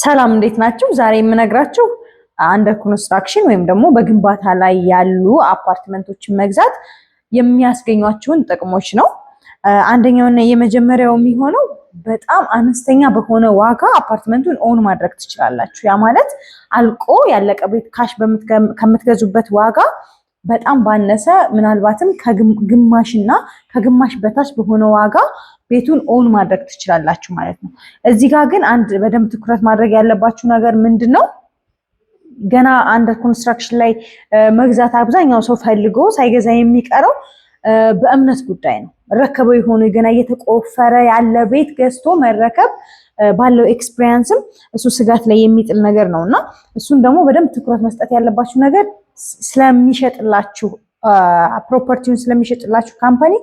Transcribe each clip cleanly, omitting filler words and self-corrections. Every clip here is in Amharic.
ሰላም፣ እንዴት ናችሁ? ዛሬ የምነግራችሁ under construction ወይም ደግሞ በግንባታ ላይ ያሉ አፓርትመንቶችን መግዛት የሚያስገኟቸውን ጥቅሞች ነው። አንደኛውና የመጀመሪያው የሚሆነው በጣም አነስተኛ በሆነ ዋጋ አፓርትመንቱን own ማድረግ ትችላላችሁ። ያ ማለት አልቆ ያለቀ ቤት cash ከምትገዙበት ዋጋ በጣም ባነሰ፣ ምናልባትም ከግማሽና ከግማሽ በታች በሆነ ዋጋ ቤቱን own ማድረግ ትችላላችሁ ማለት ነው። እዚህ ጋር ግን አንድ በደንብ ትኩረት ማድረግ ያለባችሁ ነገር ምንድን ነው? ገና under construction ላይ መግዛት አብዛኛው ሰው ፈልጎ ሳይገዛ የሚቀረው በእምነት ጉዳይ ነው። ረከበው የሆኑ ገና እየተቆፈረ ያለ ቤት ገዝቶ መረከብ ባለው experience ም እሱ ስጋት ላይ የሚጥል ነገር ነው። እና እሱን ደግሞ በደንብ ትኩረት መስጠት ያለባችሁ ነገር ስለሚሸጥላችሁ property ውን ስለሚሸጥላችሁ company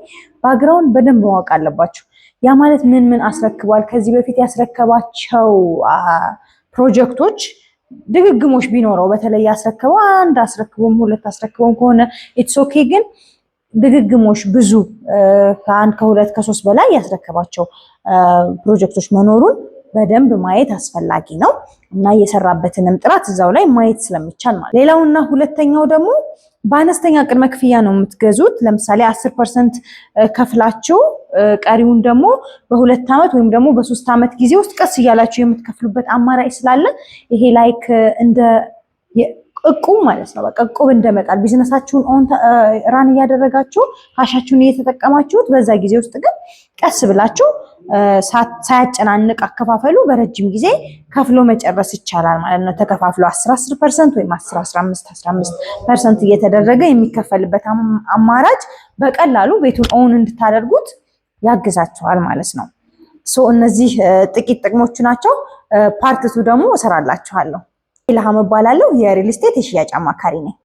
background በደንብ ማወቅ አለባችሁ። ያ ማለት ምን ምን አስረክቧል፣ ከዚህ በፊት ያስረከባቸው ፕሮጀክቶች ድግግሞሽ ቢኖረው፣ በተለይ ያስረከበው አንድ አስረክቦም ሁለት አስረክቦም ከሆነ it's okay። ግን ድግግሞሽ ብዙ ከአንድ፣ ከሁለት፣ ከሶስት በላይ ያስረከባቸው ፕሮጀክቶች መኖሩን በደንብ ማየት አስፈላጊ ነው እና የሰራበትንም ጥራት እዛው ላይ ማየት ስለሚቻል ማለት። ሌላውና ሁለተኛው ደግሞ በአነስተኛ ቅድመ ክፍያ ነው የምትገዙት። ለምሳሌ 10% ከፍላችሁ ቀሪውን ደግሞ በ2 ዓመት ወይም ደግሞ በ3 ዓመት ጊዜ ውስጥ ቀስ እያላችሁ የምትከፍሉበት አማራጭ ስላለ ይሄ like እንደ እቁብ ማለት ነው። በቃ እቁብ እንደመጣል ቢዝነሳችሁን on run እያደረጋችሁ cash ኣችሁን እየተጠቀማችሁት በዛ ጊዜ ውስጥ ግን ቀስ ብላችሁ ሳያጨናንቅ አከፋፈሉ በረጅም ጊዜ ከፍሎ መጨረስ ይቻላል ማለት ነው። ተከፋፍሎ 10 10% ወይም 10 15 15% እየተደረገ የሚከፈልበት አማራጭ በቀላሉ ቤቱን own እንድታደርጉት ያግዛችኋል ማለት ነው። So እነዚህ ጥቂት ጥቅሞቹ ናቸው። Part two ደግሞ እሰራላችኋለሁ። ኢልሃም እባላለሁ። የ real estate የሽያጭ አማካሪ ነኝ።